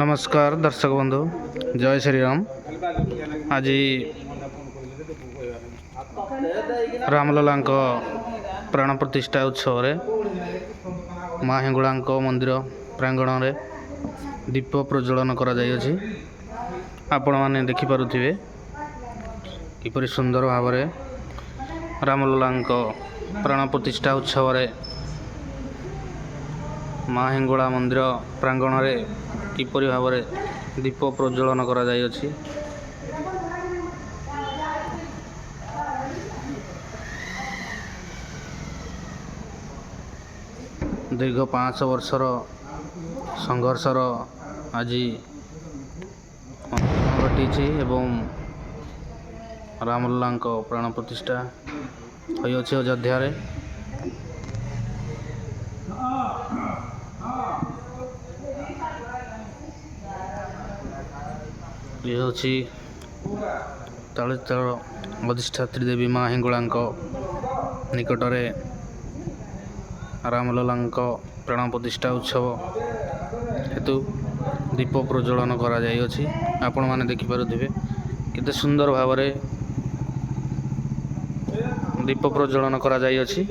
ନମସ୍କାର ଦର୍ଶକ ବନ୍ଧୁ, ଜୟ ଶ୍ରୀରାମ। ଆଜି ରାମଲଲାଙ୍କ ପ୍ରାଣ ପ୍ରତିଷ୍ଠା ଉତ୍ସବରେ ମା ହିଙ୍ଗୁଳାଙ୍କ ମନ୍ଦିର ପ୍ରାଙ୍ଗଣରେ ଦୀପ ପ୍ରଜ୍ୱଳନ କରାଯାଇଅଛି। ଆପଣମାନେ ଦେଖିପାରୁଥିବେ କିପରି ସୁନ୍ଦର ଭାବରେ ରାମଲଲାଙ୍କ ପ୍ରାଣ ପ୍ରତିଷ୍ଠା ଉତ୍ସବରେ ମା ହିଙ୍ଗୁଳା ମନ୍ଦିର ପ୍ରାଙ୍ଗଣରେ କିପରି ଭାବରେ ଦୀପ ପ୍ରଜ୍ୱଳନ କରାଯାଇଅଛି। ଦୀର୍ଘ 5 ବର୍ଷର ସଂଘର୍ଷର ଆଜି ଘଟିଛି ଏବଂ ରାମଲଲାଙ୍କ ପ୍ରାଣ ପ୍ରତିଷ୍ଠା ହୋଇଅଛି ଅଯୋଧ୍ୟାରେ। ଇଏ ହେଉଛି ତାଳଚେର ଅଧିଷ୍ଠାତ୍ରୀ ଦେବୀ ମା ହିଙ୍ଗୁଳାଙ୍କ ନିକଟରେ ରାମଲଲାଙ୍କ ପ୍ରାଣ ପ୍ରତିଷ୍ଠା ଉତ୍ସବ ହେତୁ ଦୀପ ପ୍ରଜ୍ୱଳନ କରାଯାଇଅଛି। ଆପଣମାନେ ଦେଖିପାରୁଥିବେ କେତେ ସୁନ୍ଦର ଭାବରେ ଦୀପ ପ୍ରଜ୍ୱଳନ କରାଯାଇଅଛି।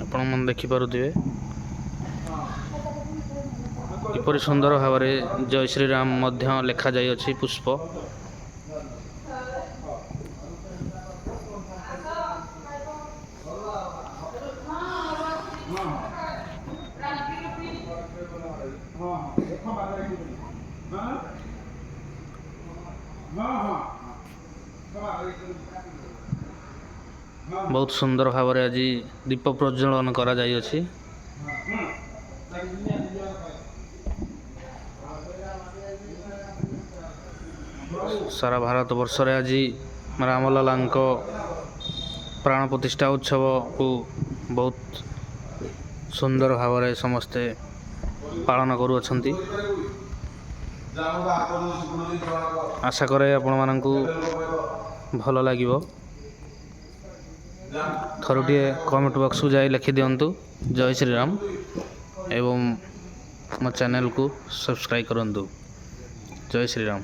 ଆପଣମାନେ ଦେଖିପାରୁଥିବେ କିପରି ସୁନ୍ଦର ଭାବରେ ଜୟ ଶ୍ରୀରାମ ମଧ୍ୟ ଲେଖାଯାଇଅଛି ପୁଷ୍ପ। ବହୁତ ସୁନ୍ଦର ଭାବରେ ଆଜି ଦୀପ ପ୍ରଜ୍ୱଳନ କରାଯାଇଅଛି। ସାରା ଭାରତ ବର୍ଷରେ ଆଜି ରାମଲଲାଙ୍କ ପ୍ରାଣ ପ୍ରତିଷ୍ଠା ଉତ୍ସବକୁ ବହୁତ ସୁନ୍ଦର ଭାବରେ ସମସ୍ତେ ପାଳନ କରୁଅଛନ୍ତି। ଆଶା କରେ ଆପଣମାନଙ୍କୁ ଭଲ ଲାଗିବ। ଥରୁଟିଏ କମେଣ୍ଟ ବକ୍ସକୁ ଯାଇ ଲେଖିଦିଅନ୍ତୁ ଜୟ ଶ୍ରୀରାମ ଏବଂ ମୋ ଚ୍ୟାନେଲକୁ ସବସ୍କ୍ରାଇବ୍ କରନ୍ତୁ। ଜୟ ଶ୍ରୀରାମ।